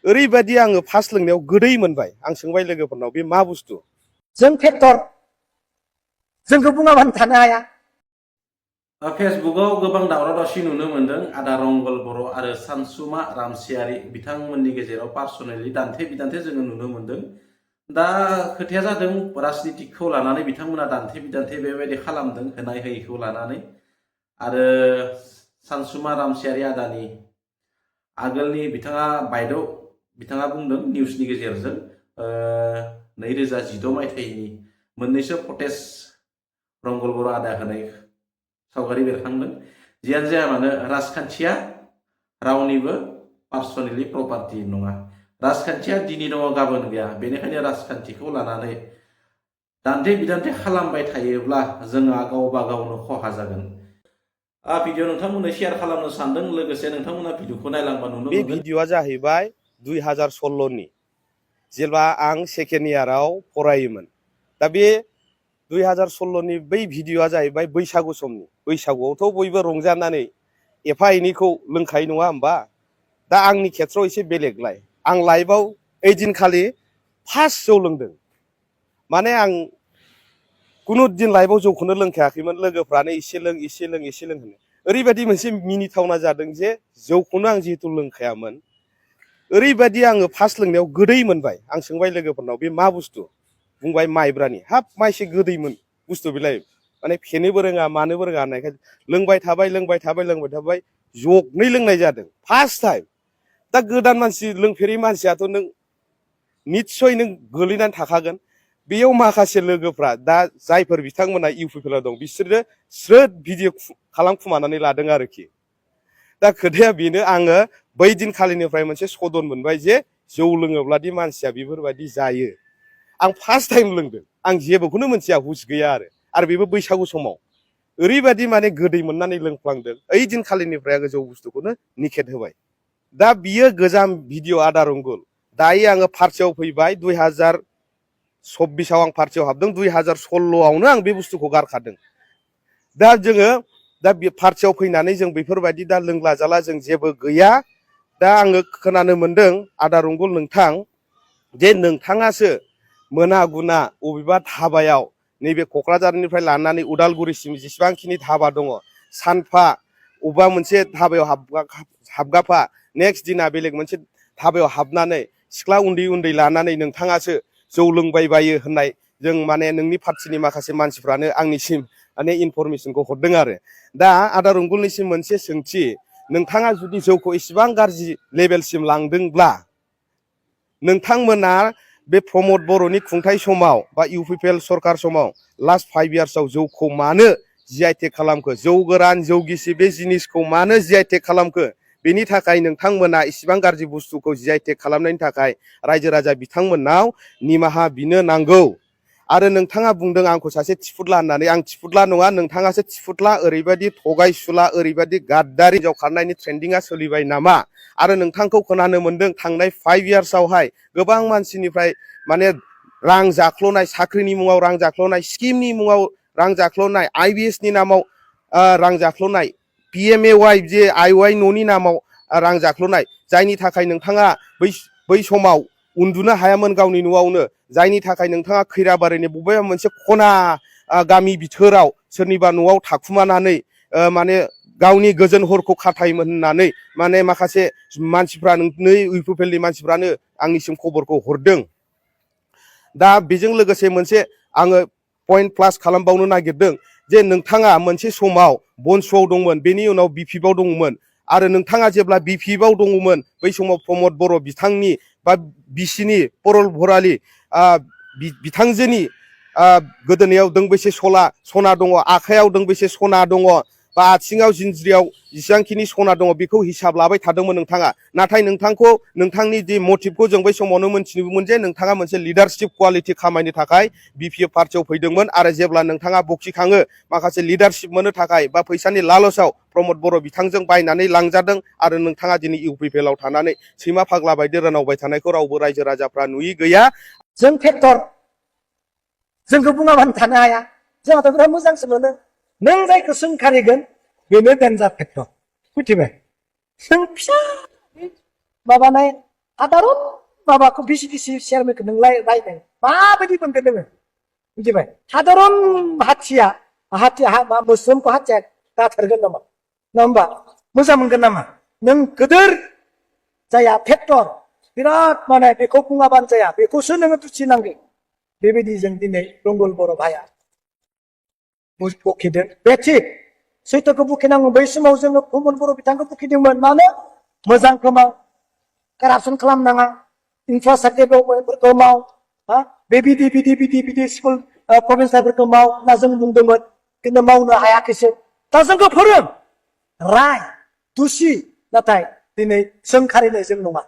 ओरैबायदि आङो फार्स्ट लोंनायाव गोदै मोनबाय आं सोंबाय लोगोफोरनाव बे मा बुस्थु जों फेक्टर जोंखौ बुङाबानो थानो हाया फेसबुकाव गोबां दावराव-दावसि नुनो मोनदों आदा रंगल बर' आरो सानसुमा रामसियारि बिथांमोननि गेजेराव पार्सनेलि दान्थे-बिदान्थे जोङो नुनो मोनदों। दा खोथाया जादों राजनितिखौ लानानै बिथांमोना दान्थे-बिदान्थे बेबायदि खालामदों होनाय होयिखौ लानानै आरो सानसुमा रामसियारि आदानि आगोलनि बिथाङा बायद' बिथाङा बुंदों निउसनि गेजेरजों 2016 मायथाइनि मोननैसो फटेज रंगल बर' आदा होनाय सावगारि बेरखांदों। जियानो जाया मानो राजखान्थिया रावनिबो पार्सनेलि प्रपार्टि नङा। राजखान्थिया दिनै दङ गाबोन गैया। बेनिखायनो राजखान्थिखौ लानानै दान्थे-बिदान्थे खालामबाय थायोब्ला जोंहा गावबा गावनो खहा जागोन। भिडिअ नोंथांमोननो शेयार खालामनो सानदों लोगोसे नोंथांमोना भिडिअखौ नायलांबा नुनो मोनगोन। बे भिडिअआ जाहैबाय 2016 नि जेब्ला आं सेकेन्ड इयाराव फरायोमोन। दा बे 2016 नि बै भिडिअआ जाहैबाय बैसागु समनि। बैसागुआवथ' बयबो रंजानानै एफा एनैखौ लोंखायो नङा होमबा? दा आंनि खेथ्रआव एसे बेलेगलाय। आं लाइफआव ओइदिनखालि फार्स्ट जौ लोंदों। माने आं कुनु दिन लाइफआव जौखौनो लोंखायाखैमोन। लोगोफ्रानो एसे लों एसे लों एसे लों होनो। ओरैबायदि मोनसे मिनिथावना जादों जे जौखौनो आं जिहेतु लोंखायामोन। ओरैबायदि आङो फार्स्ट लोंनायाव गोदै मोनबाय। आं सोंबाय लोगोफोरनाव बे मा बुस्थु? बुंबाय माइब्रानि। हाब माइसे गोदैमोन बुस्थु बेलाय। माने फेनोबो रोङा मानोबो रोङा होननायखाय लोंबाय थाबाय जगनै लोंनाय जादों फार्स्ट टाइम। दा गोदान मानसि लोंफेरै मानसियाथ' नों निस्सय नों गोलैनानै थाखागोन। बेयाव माखासे लोगोफ्रा दा जायफोर बिथांमोना इउपिपिएलआव दं बिसोरो स्रोद भिडिअ खालामखुमानानै लादों आरोखि। दा खोथाया बेनो आङो बै दिनखालिनिफ्राय मोनसे सदन मोनबाय जे जौ लोङोब्लादि मानसिया बेफोरबायदि जायो। आं फार्स्ट टाइम लोंदों। आं जेबोखौनो मोनथिया हुस गैया आरो बेबो बैसागु समाव। ओरैबायदि माने गोदै मोननानै लोंफ्लांदों। ओइ दिनखालिनिफ्राय आङो जौ बुस्थुखौनो निखेट होबाय। दा बियो गोजाम भिडिअ आदा रंगुल। दायो आङो फार्स्टआव फैबाय 2024आव आं पार्टियाव हाबदों। 2016आवनो आं बे बुस्थुखौ गारखादों। दा जोङो दा पार्टियाव फैनानै जों बेफोरबायदि दा लोंला जाला जों जेबो गैया। दा आङो खोनानो मोनदों आदा रंगुल नोंथां जे नोंथाङासो मोना गुना अबेबा धाबायाव नैबे क'क्राझारनिफ्राय लानानै उदालगुरिसिम जेसेबांखिनि धाबा दङ सानफा अबेबा मोनसे धाबायाव हाबगाफा नेक्स्ट दिना बेलेग मोनसे धाबायाव हाबनानै सिख्ला उन्दै उन्दै लानानै नोंथाङासो जौ लोंबाय बायो होननाय जों माने नोंनि पार्टिनि माखासे मानसिफ्रानो आंनिसिम माने इनफरमेसनखौ हरदों आरो। दा आदा रंगुलनिसिम मोनसे सोंथि नोंथाङा जुदि जौखौ इसेबां गाज्रि लेभेलसिम लांदोंब्ला नोंथांमोना बे प्रमद बर'नि खुंथाय समाव बा इउपिपिएल सरकार समाव लास्ट 5 इयार्सआव जौखौ मानो जिआइटेक खालामखो? जौ गोरान जौ गिसि बे जिनिसखौ मानो जिआइटेक खालामखो? बेनि थाखाय नोंथांमोना इसिबां गाज्रि बुस्थुखौ जिआइटेक खालामनायनि थाखाय रायजो राजा बिथांमोननाव निमाहा बिनो नांगौ। आरो नोंथाङा बुंदों आंखौ सासे थिफुदला होननानै। आं थिफुदला नङा नोंथाङासो थिफुदला। ओरैबायदि थगायसुला ओरैबायदि गाद्दारि हिनजाव खारनायनि ट्रेन्डिंआ सोलिबाय नामा? आरो नोंथांखौ खोनानो मोनदों थांनाय 5 इयार्सआवहाय गोबां मानसिनिफ्राय माने रां जाख्ल'नाय, साख्रिनि मुङाव रां जाख्ल'नाय, स्किमनि मुङाव रां जाख्ल'नाय, आइबिएसनि नामाव रां जाख्ल'नाय, पिएमएवाइ जे आइवाइ न'नि नामाव रां जाख्ल'नाय, जायनि थाखाय नोंथाङा बै समाव उन्दुनो हायामोन गावनि न'आवनो। जायनि थाखाय नोंथाङा खैराबारिनि बबेबा मोनसे खना गामि बिथोराव सोरनिबा न'आव थाखुमानानै माने गावनि गोजोन हरखौ खाथायोमोन होननानै माने माखासे मानसिफ्रा नै इउपिपिएलनि मानसिफ्रानो आंनिसिम खबरखौ हरदों। दा बेजों लोगोसे मोनसे आङो पइन्ट प्लास खालामबावनो नागिरदों जे नोंथाङा मोनसे समाव बनसुआव दंमोन, बेनि उनाव बिपिएफआव दंमोन। आरो नोंथाङा जेब्ला बिपिएफआव दङमोन बै समाव प्रमद बर' बिथांनि बा बिसिनि परल भरालि बिथांजोनि गोदोनायाव दोंबेसे सना दङ, आखाइयाव दोंबेसे सना दङ, बा आथिङाव जिन्ज्रियाव जेसेबांखिनि सना दङ बेखौ हिसाब लाबाय थादोंमोन नोंथाङा। नाथाय नोंथांखौ नोंथांनि जे मटिभखौ जों बै समावनो मोनथिनोमोन जे नोंथाङा मोनसे लिडारशिप क्वालिटि खामायनो थाखाय बिपिएफ पार्टियाव फैदोंमोन। आरो जेब्ला नोंथाङा बखिखाङो माखासे लिडारशिप मोननो थाखाय बा फैसानि लालसाव प्रमद बर' बिथांजों बायनानै लांजादों। आरो नोंथाङा दिनै इउपिपिएलआव थानानै सैमा फाग्ला बायदि रोनावबाय थानायखौ रावबो रायजो राजाफ्रा नुयि गैया। जों फेक्टर जोंखौ बुङाबानो थानो हाया। जोंहाथ' बिराद मोजांसो मोनो। नों जायखौ सोंखारिगोन बेनो डेन्जार फेक्टर। मिथिबाय? जों फिसा माबानाय साधारन माबाखौ बिसिडिसि चेयारमेनखौ नोंलाय रायदों माबायदि मोनगोन नोङो मिथिबाय साधारन मुस्लिमखौ हाथिया गाथारगोन नामा नङा होमबा मोजां मोनगोन नामा नों गोदोर जाया फेक्टर बिराद माने बेखौ बुङाबानो जाया बेखौसो नोङो दुसिनांगोन बेबायदि जों दिनै रंगुल बर' भाइया बुखिदों बे थिग सैथोखौ बुखिनांगौ बै समाव जोङो भुमल बर' बिथांखौ बुखिदोंमोन मानो मोजांखौ माव कारापसन खालामनाङा इनफ्रास्ट्राक्चारफोरखौ माव बिदि स्कुल फरायसालिफोरखौ माव होनना जों बुंदोंमोन खिन्थु मावनो हायाखैसो दा जोंखौ फोरों राय दुसि नाथाय दिनै सोंखारिनो जों नङा